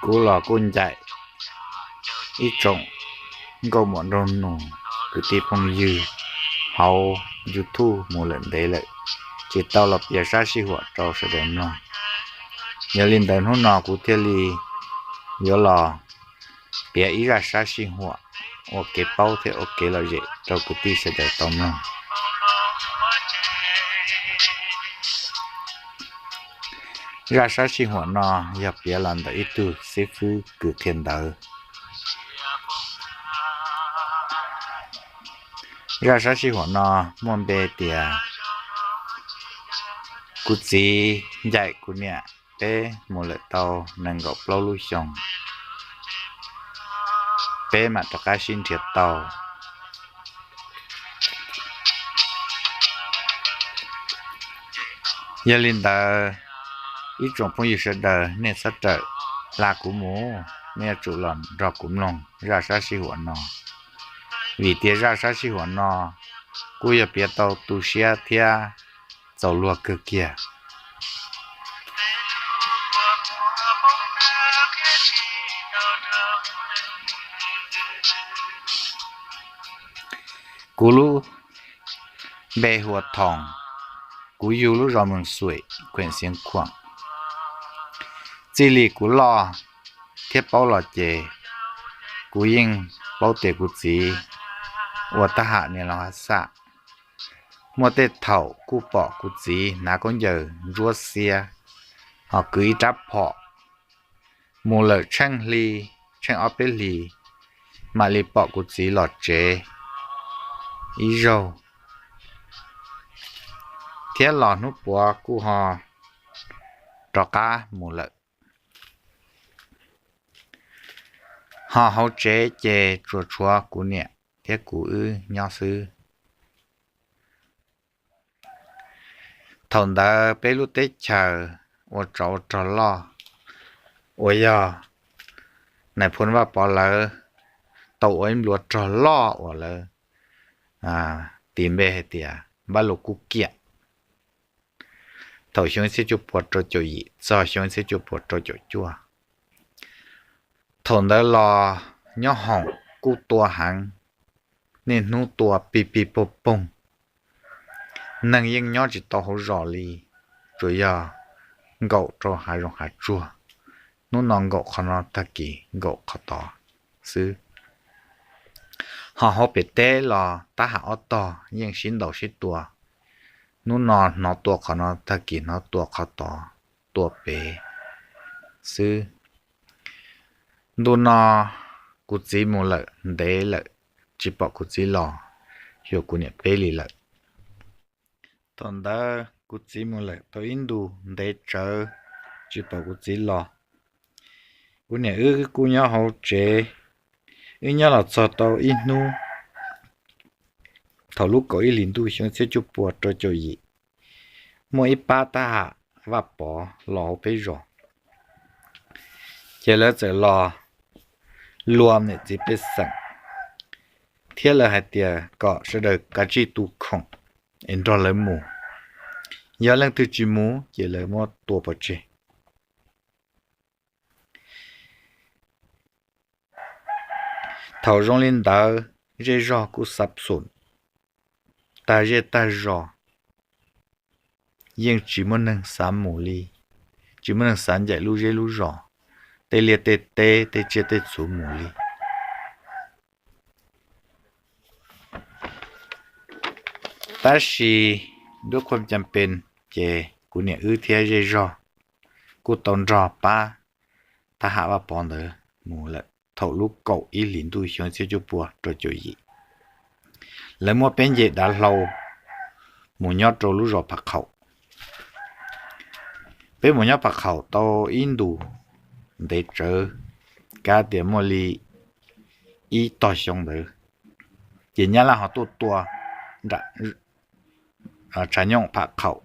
Kuv los kuj ncaim ib tsoom nkauj muam nraug nus kwv tij phooj ywg hauv YouTube mus lawm ntev lawm, tsis tau los piav sab sij huam rau sawv daws mloog. Yog li ntawd hnub no kuv thiaj li yuav los piav ib zaj sab sij huam ua kev paub thiab ua kev lom zem rau kwv tij sawv daws tau mloog. Zaj sab sij huam no yog piav los ntawm ib tug xib fwb kws qhia ntawv. Zaj sab sij huam no muaj npe tias kuv txiv ncaim kuv niam peb mus lawm tau nees nkaum plaub lub xyoo, peb mam rov qab sib nrhiav tau. Yog li ntawd, ib tsoom phooj ywg sawv daws nej txhob rawm hla kuv mus, nej yuav tsum los nrog kuv mloog zaj sab sij huam no, vim tias zaj sab sij huam no kuj yog piav tau tu siab thiab txaus luag kawg kiag. Kuv lub npe hu ua Thoom, kuv yug lub zos Moos Xuim, khuem Xiav Khuam. Txij li kuv loj thiab paub los ces kuv yeej paub tias kuv txiv ua tab ham niam laus Hav Xaj. Muaj tej thaum kuj pom kuv txiv hnav khaub ncaws ntsuab xiab, ho kwv ib rab phom mus lawm tsheej hli, tsheej ob peb hlis, mam li pom kuv txiv los tsev ib zaug, thiab los hnub puav kuj ho rov qab mus lawm. Ho hauv tsev ces tsuas tshuav kuv niam thiab kuv wb nyob xwb. Thaum ntawd peb lub teb chaws ua tsov ua rog loj, uas yog nais phoo Vaj Pov lawv tau ua ib nplua rog loj uas lawv tis npe hais tias Npab Lus Kub Kiam. Thaum xyoo ib txhiab cuaj puas rau caum yim txog xyoo ib txhiab cuaj puas rau caum cuaj, thaum ntawd los nyob hoom kuj tua heev, niaj hnub tua pig pig poog poog. Neeg yeej nyob tsis tau hauv zos li, tsuas yog nkaum rau hav zoov hav tsuag. Hnub no nkaum qhov no, tag kis nkaum qhov tod xwb. Ho hauv pem teb los tab ham ob tog yeej sib ntaus sib tua. Hnub no hnov tua qhov no, tag kis hnov tua qhov tod, tua pem xwb. Ntu no kuv txiv mus lawm ntev lawm, tsis pom kuv txiv los xyuas kuv niam peb li lawm. Thaum ntawd kuv txiv mus lawm tau ib ntus ntev tsawv, tsis pom kuv txiv los. Kuv niam wb kuj nyob hauv tsev, wb nyob los txog tau ib hnub, thaum lub kaum ib hlis ntuj xyoo ib txhiab cuaj puas rau caum yim, muaj ib pab tab ham Vaj Pov los hauv peb zos, ces lawv txawm los luag niam txiv pej xeem, thiab lawv hais tias kom sawv daws kav tsij tu khoom es nrog lawv mus. Yog leej twg tsis mus ces lawv muab tua pov tseg. Thaum zoo li ntawd, zej zog kuj xav xum tag zej tag zos, yeej tsis muaj neeg xav mus li, tsis muaj neeg xav ncaim lub zej lub zos, tej liaj tej teb, tej tsiaj tej txhu mus li. Tab sis duab khuam cam pes, ces kuv niam wb thiab zej zog kuj tau nrog pab tab ham Vaj Pov ntawd mus lawm. Thaum lub kaum ib hlis ntuj xyoo ib txhiab cuaj puas rau caum yim, lawv muab peb nce dav hlau mus nyob rau lub zos Pham Qhaum. Peb mus nyob Pham Qhaum tau ib ntus ntev tsawv, kav tias muaj li ib tog xyoo ntawd, ces Nyab Laj ho tuaj tua nram tshav nyooj Pham Qhaum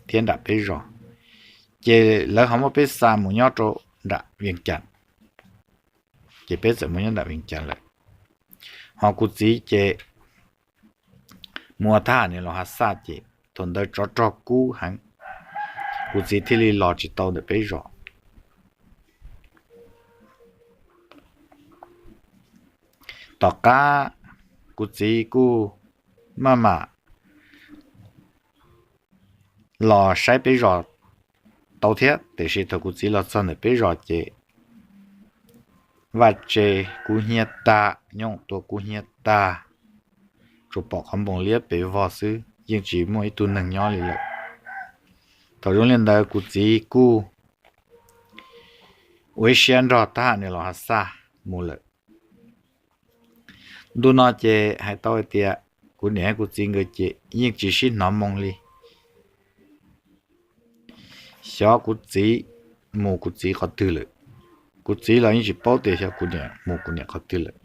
thiab nram peb zos, ces lawv ho muab peb xa mus nyob rau nram Vias Cas, ces peb txawm mus nyob nram Vias Cas lawm. Ho kuv txiv ces mus ua thab ham niam laus Hav Xaj, ces thaum ntawd tsov rog kub heev, kuv txiv thiaj li los tsis tau ntawm peb zos. Tom qab kuv txiv kuj maj mam los saib peb zos tau thiab, tiam sis thaum kuv txiv los txog ntawm peb zos ces vaj tse kub hnyiab tag, nyooj tua kub hnyiab tag, tsuas pom qhov npoos liab pes vog xwb, yeej tsis muaj ib tug neeg nyob li lawm. Thaum zoo li ntawd kuv txiv kuj ua ib siab nrog thab ham niam laus Hav Xaj mus lawm. Ntu no ces hais tau hais tias kuv niam kuv txiv nkawd ces yeej tsis sib hnov moo li. Xyov kuv txiv mus kuv txiv qhov twg lawm, kuv txiv los yeej tsis paub tias xyov kuv niam mus kuv niam qhov twg lawm.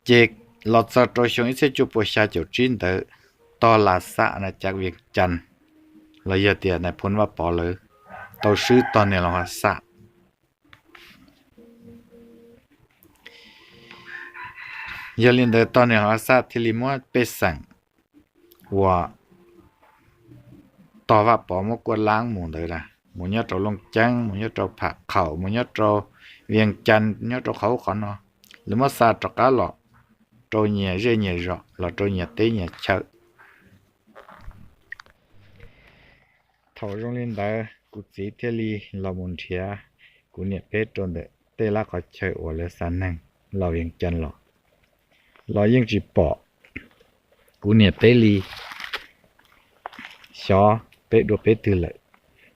Ces los txog rau xyoo ib txhiab cuaj puas xya caum tsib ntawd, tog Las Xaj na cav Vias Cas, los yog tias nais phoo Vaj Pov lawv tau swb tog niam laus Hav Xaj. Yog li ntawd tog niam laus Hav Xaj thiaj li muab pej xeem uas tog Vaj Pov muab kuaj laab mus ntawd, mus nyob rau Looj Ceeb, mus nyob rau Pham Qhaum, mus nyob rau Vias Cas, nyob rau qhov ub qhov no, lawv muab xa rov qab los rau nyias zej nyias zos, los rau nyias teb nyias chaw. Thaum zoo li ntawd kuv txiv thiaj li los mus nrhiav kuv niam peb rau ntawm tej lab qhov chaw uas lawv xa neeg los Vias Cas los, los yeej tsis pom kuv niam peb li. Xyov peb dua peb twg lawm,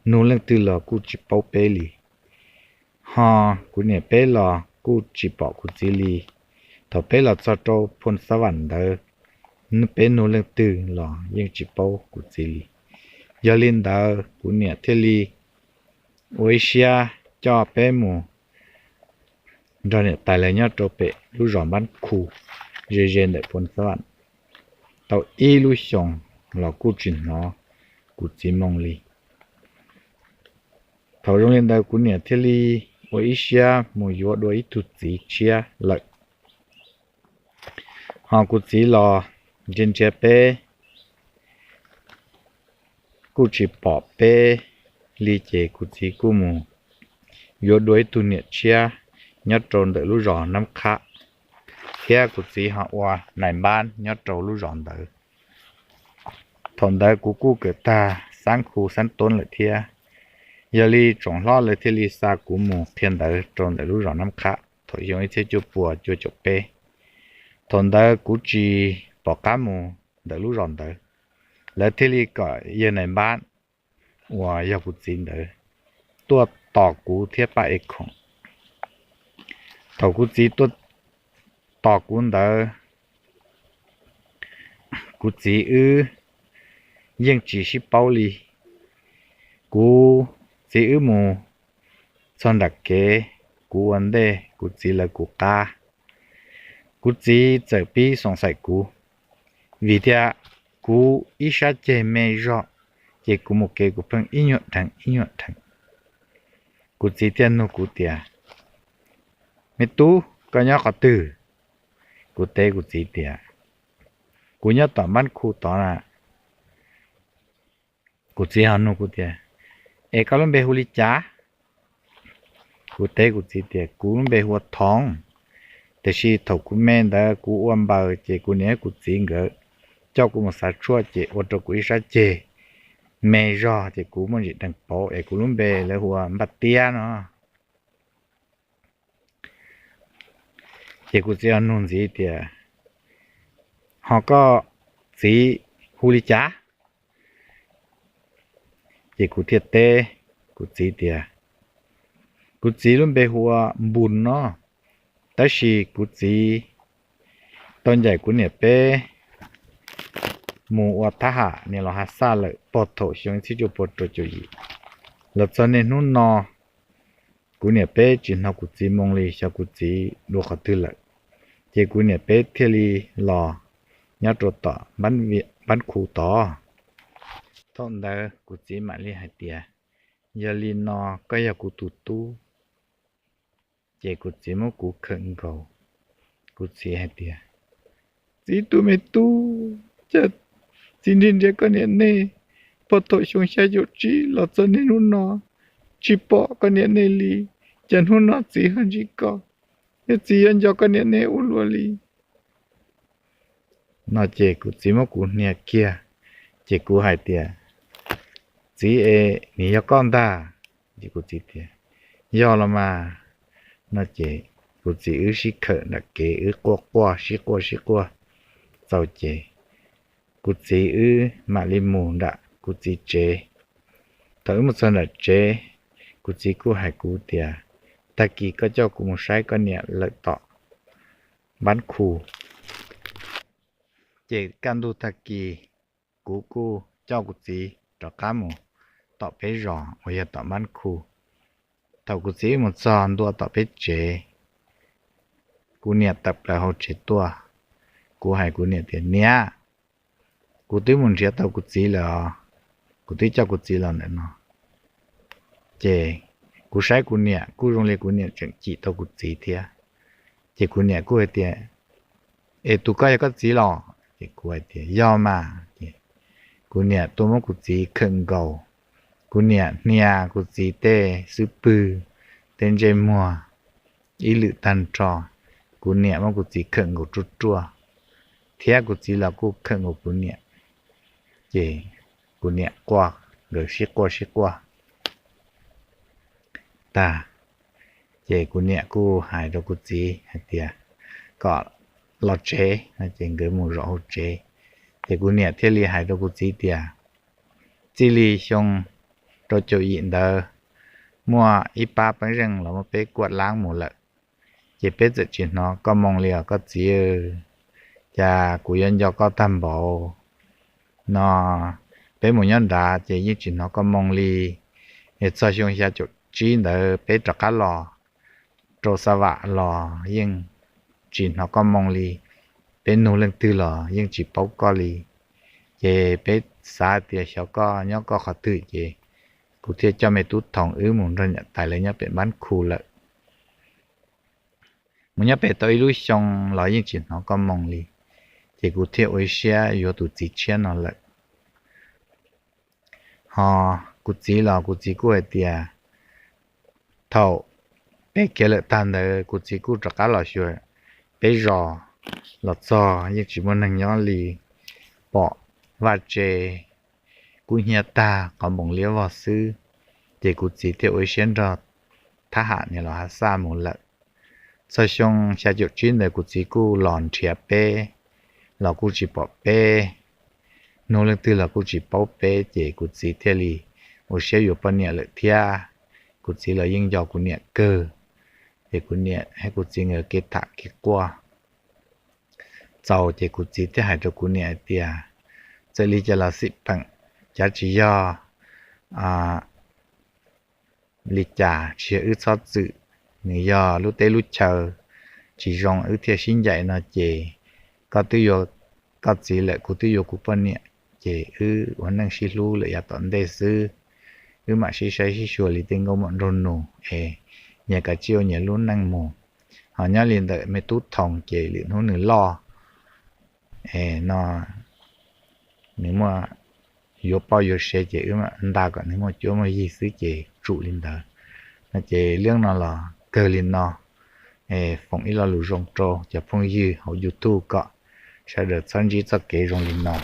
nug leej twg los kuj tsis paub peb li. Ho kuv niam peb los kuj tsis pom kuv txiv li. Thaum peb los txog rau Phoo Xab Vam ntawd, peb nug leej twg los yeej tsis paub kuv txiv li. Yog li ntawd kuv niam thiaj li ua ib siab coj peb mus nrog niam tais lawv nyob rau pem lub zos Npab Khu, ze ze ntawm Phoo Xab Vam, tau ib lub xyoos los kuj tsis hnov kuv txiv moo li. Thaum zoo li ntawd kuv niam thiaj li ua ib siab mus yuav dua ib tug txiv tshiab lawm. Ho kuv txiv los ntsia ntsia peb kuj tsis pom peb li ces kuv txiv kuj mus yuav dua ib tug niam tshiab nyob rau ntawm lub zos Nab Qhab, thiab kuv txiv ho ua nais npab nyob rau lub zos ntawd. Thaum ntawd kuv kuj kawm tag xab khu xab toob lawm thiab. Yog li tsoom hlob lawv thiaj li xa kuv mus qhia ntawv rau ntawm lub zos Nab Qhab thaum xyoo ib txhiab cuaj puas cuaj caum peb. Thaum ntawd kuv tsis pom qab mus ntawm lub zos ntawd, lawv thiaj li kom yawg nais npab uas yog kuv txiv ntawd tuaj tos kuv thiab Paj Ev Khoom. Thaum kuv txiv tuaj tos kuv ntawd, kuv txiv wb yeej tsis sib paub li. Kuv txiv wb mus txog nram kev, kuv ua ntej kuv txiv lawv kuv qab. Kuv txiv txawm pib xoom xaim kuv, vim tias kuv ib sab ceg me zog, ces kuv mus kev kuv pheej ib nyuag dheev ib nyuag dheev. Kuv txiv thiaj nug kuv tias, Me tub, koj nyob qhov twg? Kuv teb kuv txiv tias, Kuv nyob tom Npab Khu tod na. Kuv txiv ho nug kuv tias, Es koj lub npe hu li cas? Kuv teb kuv txiv tias, Kuv lub npe hu ua Thoov, tiam sis thaum kuv me ntawd kuv ua npaws ces kuv niam kuv txiv nkawd coj kuv mus xav tshuaj ces ua rau kuv ib sab ceg me zog ces kuv muaj ntsis dheev pauv es kuv lub npe lawv hu ua Npaj Tiab no. Ces kuv txiv ho nug ntxiv tias, Ho koj txiv hu li cas? Ces kuv thiaj teb kuv txiv tias, Kuv txiv lub npe hu ua Npus no, tab sis kuv txiv tau ncaim kuv niam peb mus ua thab ham niam laus Hav Xaj lawm puag thaum xyoo ib txhiab cuaj puas rau caum yim. Los txog niaj hnub no kuv niam peb tsis hnov kuv txiv moo li, xyov kuv txiv dua qhov twg lawm. Ces kuv niam peb thiaj li los nyob rau tom Npab Khu tod. Thaum ntawd kuv txiv mam li hais tias, Yog li no koj yog kuv tus tub. Ces kuv txiv muab kuv khawm nkaus, kuv txiv hais tias, Txiv tus me tub, cas txiv nrhiav nrhiav koj niam nej puag thaum xyoo xya caum tsib los txog niaj hnub no tsis pom koj niam nej li, cas hnub no txiv ho ntsib koj? Niag txiv yuav nco koj niam neb ua luaj li. No ces kuv txiv muab kuv hnia kiag, ces kuv hais tias, Txiv e, nws yog koj ntag? Ces kuv txiv tias, Yog los mas. No ces kuv txiv wb sib khawm nram kev wb quaj quaj sib quaj sib quaj txaus ces kuv txiv wb mam li mus nram kuv txiv tsev. Thaum wb mus txog nram tsev, kuv txiv kuj hais kuv tias, Tag kis koj coj kuv mus saib koj niam lawm tom npab khu. Ces kaj ntug tag kis kuv kuj coj kuv txiv rov qab mus tom peb zos uas yog tom npab khu. Thaum kuv txiv wb mus txog ntua tom peb tsev, kuv niam tawm plaws hauv tsev tuaj. Kuv hais kuv niam tias, Niam, kuv twb mus nrhiav tau kuv txiv lawm os, kuv twb coj kuv txiv los ntawm no. Ces kuv saib kuv niam kuj zoo li kuv niam tseem cim tau kuv txiv thiab. Ces kuv niam kuj hais tias, Es tus koj yog koj txiv los? Ces kuv hais tias, Yog mas. Kuv niam tuaj muab kuv txiv khawm nkaus, kuv niam hnia kuv txiv tej xub pwg, tej ntsej muag ib lwm tag nrho. Kuv niam muab kuv txiv khawm nkaus ruaj ruaj, thiab kuv txiv los kuj khawm nkaus kuv niam. Ces kuv niam quaj, nkawd sib quaj sib quaj tag, ces kuv niam kuj hais rau kuv txiv hais tias kom los tsev no, ces nkawd mus zaum hauv tsev. Ces kuv niam thiaj li hais rau kuv txiv tias, Txij li xyoo rau caum yim ntawd, muaj ib pab peeb zeej los muab peb kuaj lab mus lawm, ces peb txawm tsis hnov koj moo li os koj txiv. Cas kuv yuav nco koj tag npaum no. Peb mus nyob nrad ces yeej tsis hnov koj moo li. Txog xyoo xya caum tsib ntawd peb rov qab los rau Xa Vam los yeej tsis hnov koj moo li. Peb nug leej twg los yeej tsis paub koj li. Ces peb xav tias xyov koj nyob koj qhov twg, ces kuv thiaj coj me tub Thoom wb mus nrog niam tais lawv nyob pem npab khu lawm. Mus nyob pem tau ib lub xyoo los yeej tsis hnov koj moo li, ces kuv thiaj ua ib siab yuav tus txiv tshiab no lawm. Ho kuv txiv los kuv txiv kuj hais tias thaum peb khiav lawm tag ntawd kuv txiv kuj rov qab los xyuas peb zos, los txog yeej tsis muaj neeg nyob li, pom vaj tse kub hnyiab tag qhov npoos liab vog xwb. Ces kuv txiv thiaj ua ib siab nrog thab ham niam laus Hav Xaj mus lawm. Txog xyoo xya caum tsib ntawd kuv txiv kuj los nrhiav peb los kuj tsis pom peb, nug leej twg los kuj tsis paub peb, ces kuv txiv thiaj li ua siab yuav poj niam lawm thiab. Kuv txiv los yeej nco kuv niam kawg, ces kuv niam thiab kuv txiv nkawd kev tham kev quaj txaus ces kuv txiv thiaj hais rau kuv niam hais tias, Txawm li cas los xij peem, cav tsis yog li cas, tsis yog wb txhob txwm, nws yog lub teb lub chaw tsis zoo wb thiaj sib ncaim no ces koj twb yuav koj txiv lawm kuv twb yuav kuv poj niam, ces wb ua neej sib hlub lawm yav tom ntej xwb. Wb mam sib saib sib xyuas li tej nkauj muam nraug nus es nyias kav tsij ua nyias lub neej mus. Ho nyob li ntawm me tub Thoom ces lwm hnub nws loj no nws muaj yuav poj yuav sev ces wb mam nta kom nws muaj cuab muaj yig xwb ces tsum li ntawd. No ces lub no los kawg li no, foom ib lo lus zoo rau cov phooj ywg hauv YouTube kom sawv daws txhob ntsib txoj kev zoo li no.